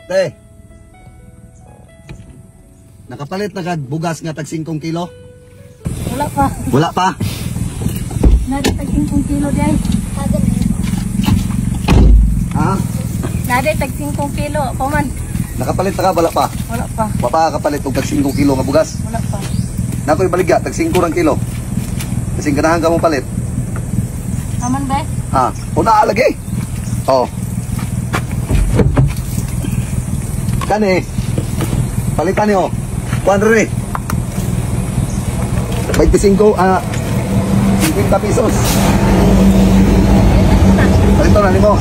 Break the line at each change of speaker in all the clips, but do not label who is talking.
Te. Nakapalit na kag bugas nga tag 5 kilo?
Wala pa.
Wala pa.
Nadi tag 5 kilo di.
Ha?
Nadi tag 5 kilo pa man.
Nakapalit na ka wala pa?
Wala pa.
Wa pa kapalit og tag 5 kilo nga bugas.
Wala pa.
Nakoy baligya tag 5 rang kilo. Kasing ganahan ka mo palit.
Aman ba?
Ha? Una lagi. Oh. Kani. Palitan niyo. Kuan rin. 25 50 pesos. Palitan na nimo.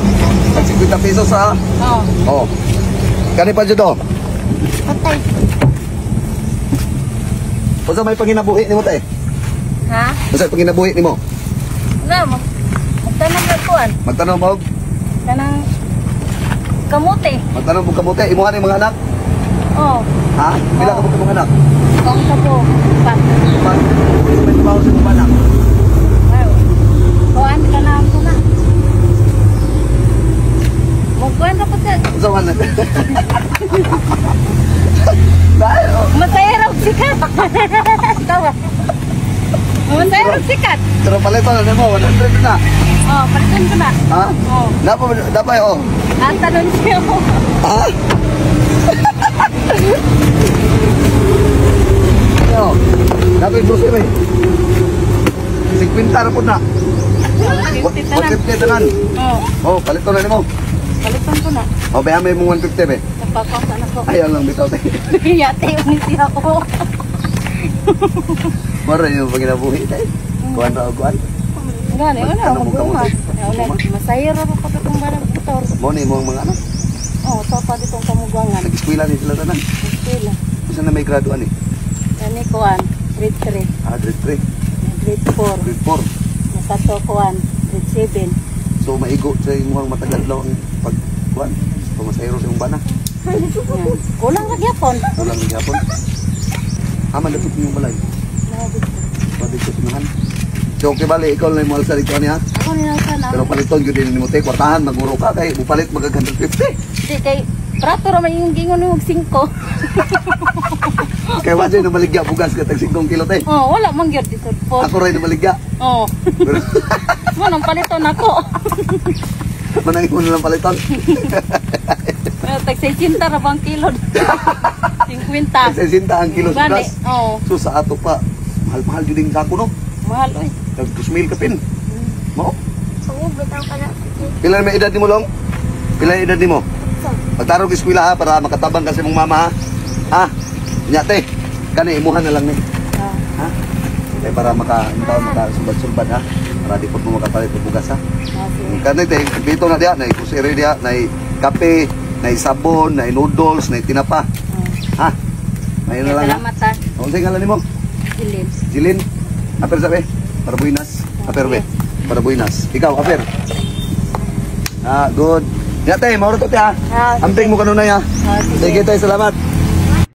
Tag 50 pesos ha.
Oo.
Oh. Kani pa jud oh.
Patay.
Unsa may panginabuhi nimo te?
Ha?
Unsa may panginabuhi nimo?
Na, magtanong na kuan.
Magtanong mo,
Kanang kamote.
magtanong mo kamote, imuha ni mga anak.
Oh,
Ha? Pila ka mo mga anak?
kung sa po. Pa.
Pa. Unsa may trabaho sa imong anak?
Ay. Kuan ka na ako na. Magkuan ka pa sa
Unsa man? Dahil, oh.
Masaya raw sikat. Tawa. Masaya raw sikat.
Pero palitan na nimo, 100 na.
Oh, palitan ko na.
Ha?
Oh,
Dapat dapat oh.
ang tanong siya.
Ha? Yo. Dapat grocery. 50 ra pud na.
150 tanan.
150 tanan.
Oh,
Oh, palitan na nimo.
palitan ko na.
Oh, bayan may mong 150 be.
Nagpapasan ako.
Ayaw lang bitaw te.
Yate, uniti ako.
Mara yung panginabuhi te. Kuan ra og kuan.
Gani, wala
Magtanong
ako
mo kamote.
Wala, masaya ra ko katong barang motor.
Mo ni imong mga anak.
Oh, to pa ditong kamugwangan.
Nag-eskwela ni sila tanan.
Eskwela.
Unsa na may graduan ni?
Kani kuan, grade 3,
Ah, grade 3,
grade 4,
grade 4.
nakato kuan, grade 7.
So maigo sa imong matagal daw ang pag kuan. Pamasayro sa imong bana.
Yan. Kulang ra gyapon.
Kulang na gyapon. Aman dapat yung balay. Pwede ko tunahan. So okay bale, ikaw lang mo alsa dito niya.
Ako ni lang sana.
Pero paliton gyud din nimo te, kwartahan maguro ka kay mupalit magag 150.
Di kay prato ra man yung gingon og 5.
Kay wa jud maligya bugas ka tag 5 kilo te.
Oh, wala man gyud dito po.
Ako rin maligya.
Oh.
Pero
Mo nang paliton ako.
manangin mo na lang paliton.
Pero tag 60 ra bang kilo? 50.
Tag 60 ang kilo sa
Gani.
bugas.
Oh,
So sa ato pa, mahal-mahal jud ang sako no.
mahal oy.
Tag 2,000 kapin. Mao.
Oo, bitaw ka na.
Pila na may edad nimo long? Pila na edad nimo? Pagtarong eskwela ha para makatabang ka sa imong mama ha. Ha? Nya te. Kani imuha na lang ni.
Ah.
Ha? Kay para maka maka sulbad-sulbad ha. Para di pud mo makapalit og bugas ha.
Ah, sige.
Kani te, dito na diha, nay kusiri diha, nay kape, nay sabon, nay noodles, nay tinapa.
Ah.
Ha? Mayo na lang ha.
Salamat ha.
Unsay ngalan nimo?
Silin.
Jilin. Aper sabi? Para buinas. Aper be. Para buinas. Ikaw, aper. Ah, good. Ya te, mauro to te ha.
Ah, sige.
Amping mo kanunay ha.
Ah, sige.
Sige tayo, salamat.